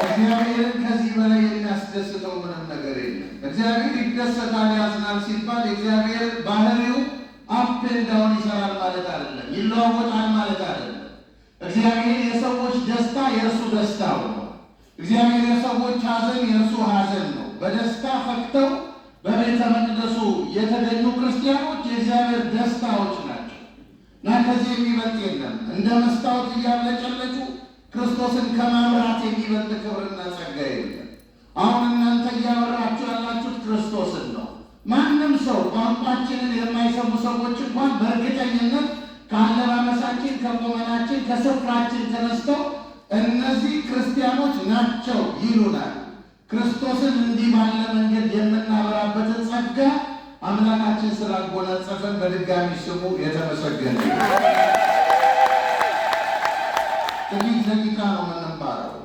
እግዚአብሔርን ከዚህ በላይ የሚያስደስተው ምንም ነገር የለም። እግዚአብሔር ይደሰታል፣ ያዝናል ሲባል የእግዚአብሔር ባህሪው up and down ይሰራል ማለት አይደለም፣ ይለዋወጣል ማለት አይደለም። እግዚአብሔር የሰዎች ደስታ የእርሱ ደስታው ነው። እግዚአብሔር የሰዎች ሐዘን የእርሱ ሐዘን ነው። በደስታ ፈክተው በቤተ መቅደሱ የተገኙ ክርስቲያኖች የእግዚአብሔር ደስታዎች ናቸው እና ከዚህ የሚበልጥ የለም። እንደ መስታወት እያብለጨለጩ ክርስቶስን ከማብራት የሚበልጥ ክብርና ጸጋ የለም። አሁን እናንተ እያበራችሁ ያላችሁት ክርስቶስን ነው። ማንም ሰው ቋንቋችንን የማይሰሙ ሰዎች እንኳን በእርግጠኝነት ከአለባበሳችን፣ ከቆመናችን፣ ከስፍራችን ተነስተው እነዚህ ክርስቲያኖች ናቸው ይሉናል። ክርስቶስን እንዲህ ባለ መንገድ የምናበራበትን ጸጋ አምላካችን ስላጎናጸፈን በድጋሚ ስሙ የተመሰገነ ይሁን። ጥቂት ደቂቃ ነው የምንማረው።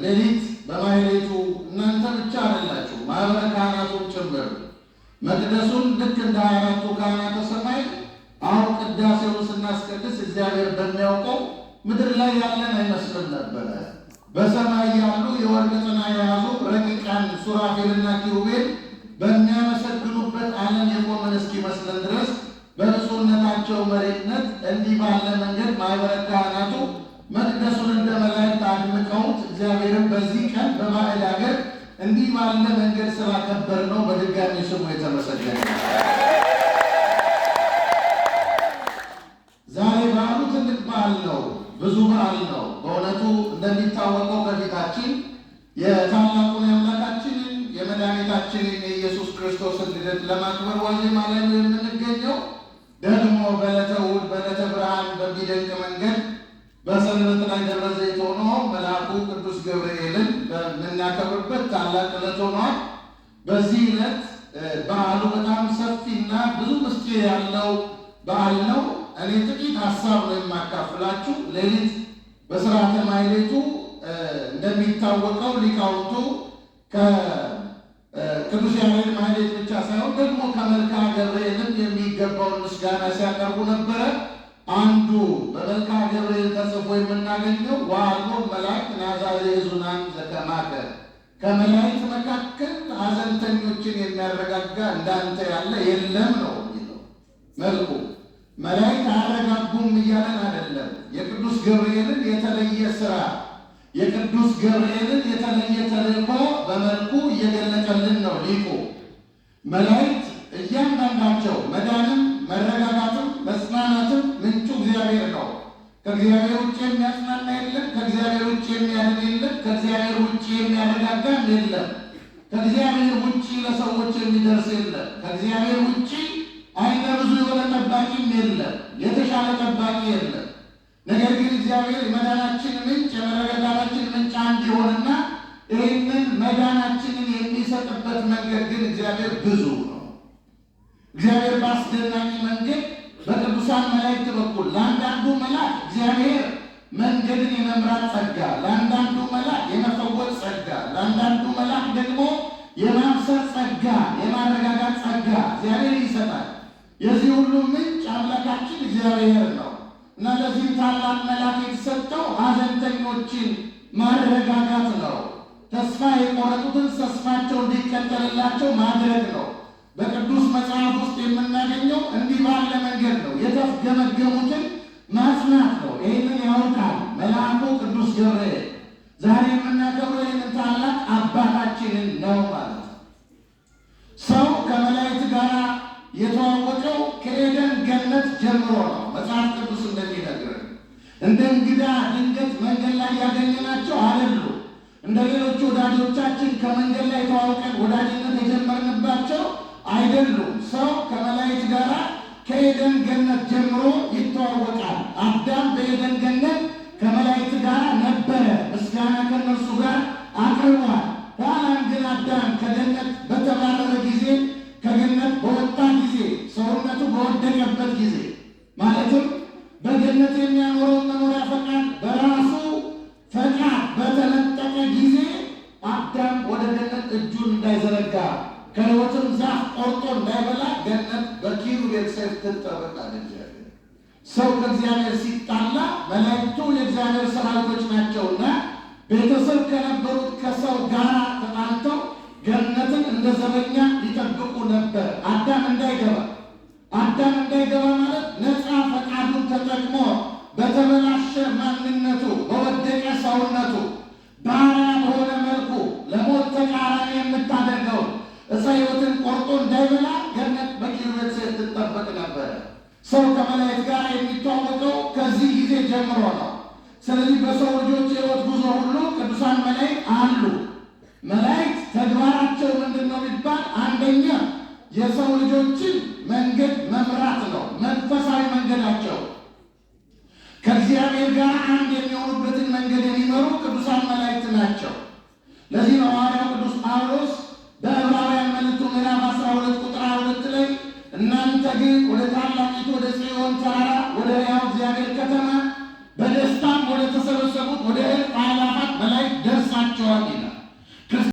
ሌሊት በማህሌቱ እናንተ ብቻ አይደላችሁ፣ ማኅበረ ካህናቱም ጭምር መቅደሱን ልክ እንደ 24ቱ ካህናተ ሰማይ አሁን ቅዳሴውን ስናስቀድስ እግዚአብሔር በሚያውቀው ምድር ላይ ያለን አይመስልም ነበረ። በሰማይ ያሉ የወርቅ ጽና የያዙ ረቂቃን ሱራፌልና ኪሩቤል በሚያመሰግኑበት ዓለም የቆምን እስኪመስለን ድረስ በብፁዕነታቸው መሪነት እንዲህ ባለ መንገድ ማኅበረ ካህናቱ መቅደሱን እንደ መላእክት አድምቀውት እግዚአብሔርን በዚህ ቀን በባዕድ ሀገር እንዲህ ባለ መንገድ ስላከበር ነው በድጋሚ ስሙ የተመሰገነ። ዛሬ በዓሉ ትልቅ በዓል ነው። ብዙ በዓል ነው። በእውነቱ እንደሚታወቀው ከፊታችን የታላቁን የአምላካችንን የመድኃኒታችንን የኢየሱስ ክርስቶስን ልደት ለማክበር ዋዜማ ላይ ነው የምንገኘው። ደግሞ በዕለተ እሑድ በዕለተ ብርሃን በሚደንቅ መንገድ በሰንበት ላይ ደብረ ዘይት ሆኖ መልአኩ ቅዱስ ገብርኤልን በምናከብርበት ታላቅ ዕለት ሆኗል። በዚህ ዕለት በዓሉ በጣም ሰፊና ብዙ ምስጢር ያለው በዓል ነው። እኔ ጥቂት ሀሳብ ነው የማካፍላችሁ። ሌሊት በሥርዓተ ማኅሌቱ እንደሚታወቀው ሊቃውንቱ ከቅዱስ ያሬድ ማኅሌት ብቻ ሳይሆን ደግሞ ከመልክዓ ገብርኤልም የሚገባውን ምስጋና ሲያቀርቡ ነበረ። አንዱ በመልክዓ ገብርኤል ተጽፎ የምናገኘው ወአልቦ መላእክት ናዛዜ ኅዙናን ዘከማከ፣ ከመላእክት መካከል ሐዘንተኞችን የሚያረጋጋ እንዳንተ ያለ የለም ነው የሚለው መልኩ። መላእክት አያረጋጉም እያለን አይደለም። የቅዱስ ገብርኤልን የተለየ ስራ፣ የቅዱስ ገብርኤልን የተለየ ተልእኮ በመልኩ እየገለጠልን ነው ሊቁ። መላእክት እያንዳንዳቸው መዳንም መረጋጋትም መጽናናትም ምንጩ እግዚአብሔር ነው። ከእግዚአብሔር ውጭ የሚያጽናና የለም። ከእግዚአብሔር ውጭ የሚያድን የለም። ከእግዚአብሔር ውጭ የሚያረጋጋም የለም። ከእግዚአብሔር ውጭ ለሰዎች የሚደርስ የለም። ከእግዚአብሔር ውጭ አይነ ብዙ የሆነ ጠባቂም የለም። የተሻለ ጠባቂ የለም። ነገር ግን እግዚአብሔር የመዳናችን ምንጭ የመረጋጋታችን ምንጭ አንድ ይሆንና ይህንን መዳናችንን የሚሰጥበት መንገድ ግን እግዚአብሔር ብዙ ነው። እግዚአብሔር በአስደናቂ መንገድ በቅዱሳን መላእክት በኩል ለአንዳንዱ መልአክ እግዚአብሔር መንገድን የመምራት ጸጋ፣ ለአንዳንዱ መልአክ የመፈወስ ጸጋ፣ ለአንዳንዱ መልአክ ደግሞ የማብሰር ጸጋ፣ የማረጋጋት ጸጋ እግዚአብሔር ይሰጣል። የዚህ ሁሉ ምንጭ አምላካችን እግዚአብሔር ነው እና ለዚህም ታላቅ መልአክ የተሰጠው ሐዘንተኞችን ማረጋጋት ነው። ተስፋ የቆረጡትን ተስፋቸው እንዲቀጠልላቸው ማድረግ ነው። በቅዱስ መጽሐፍ ውስጥ የምናገኘው እንዲህ ባለ መንገድ ነው። የተፍገመገሙትን ማጽናት ነው። ይህንን ያውቃል መልአኩ ቅዱስ ገብርኤል። ዛሬ የምናከብረው ይህንን ታላቅ አባታችንን ነው ማለት ነው። ሰው ከመላእክት ጋር የተዋወቀው ከኤደን ገነት ጀምሮ ነው። መጽሐፍ ቅዱስ እንደሚነግረን እንደ እንግዳ ድንገት መንገድ ላይ ያገኘናቸው አይደሉም። እንደ ሌሎቹ ወዳጆቻችን ከመንገድ ላይ ተዋውቀን ወዳጅነት የጀመርንባቸው አይደሉም። ሰው ከመላእክት ጋር ከኤደን ገነት ጀምሮ ይተዋወቃል። አዳም በኤደን ገነት ከመላእክት ጋር ነበረ፣ ምስጋና ከእነርሱ ጋር አቅርቧል። ኋላም ግን አዳም ከገነት በተባረረ ጊዜ፣ ከገነት በወጣ ጊዜ፣ ሰውነቱ በወደቀበት ጊዜ፣ ማለትም በገነት የሚያኖረውን መኖሪያ ፈቃድ በራሱ ፈቃድ በተነጠቀ ጊዜ አዳም ወደ ገነት እጁን እንዳይዘረጋ ከሕይወትም ዛፍ ቆርጦ እንዳይበላ ገነት በኪሩቤል ሰይፍ ትጠበቃለች። ሰው ከእግዚአብሔር ሲጣላ መላእክቱ የእግዚአብሔር ሰራዊቶች ናቸውና ቤተሰብ ጋር ተጣልተው ገነትን እንደ ዘበኛ ሊጠብቁ ነበር፣ አዳም እንዳይገባ። አዳም እንዳይገባ ማለት ነፃ ፈቃዱን ተጠቅሞ በተበላሸ ማንነቱ፣ በወደቀ ሰውነቱ፣ ባሪያ በሆነ መልኩ ለሞት ተቃራኒ የምታደርገው ዕፀ ሕይወትን ቆርጦ እንዳይበላ ገነት በኪሩቤል ሰይፍ ትጠበቅ ነበረ። ሰው ከመላእክት ጋር የሚተዋወቀው ከዚህ ጊዜ ጀምሮ ነው። ስለዚህ በሰው ልጆች የሕይወት ጉዞ ሁሉ ቅዱሳን መላእክት አሉ። መላእክት ተግባራቸው ምንድን ነው ቢባል፣ አንደኛ የሰው ልጆችን መንገድ መምራት ነው። መንፈሳዊ መንገዳቸው ከእግዚአብሔር ጋር አንድ የሚሆኑበትን መንገድ የሚመሩ ቅዱሳን መላእክት ናቸው። ለዚህ ነው ሐዋርያው ቅዱስ ጳውሎስ በዕብራውያን መልእክቱ ምዕራፍ 12 ቁጥር 22 ላይ እናንተ ግን ወደ ታላቂቱ ወደ ጽዮን ተራራ ወደ ሕያው እግዚአብሔር ከተማ በደስታም ወደ ተሰበሰቡት ወደ እልፍ አእላፋት መላእክት ደርሳችኋል ይላል።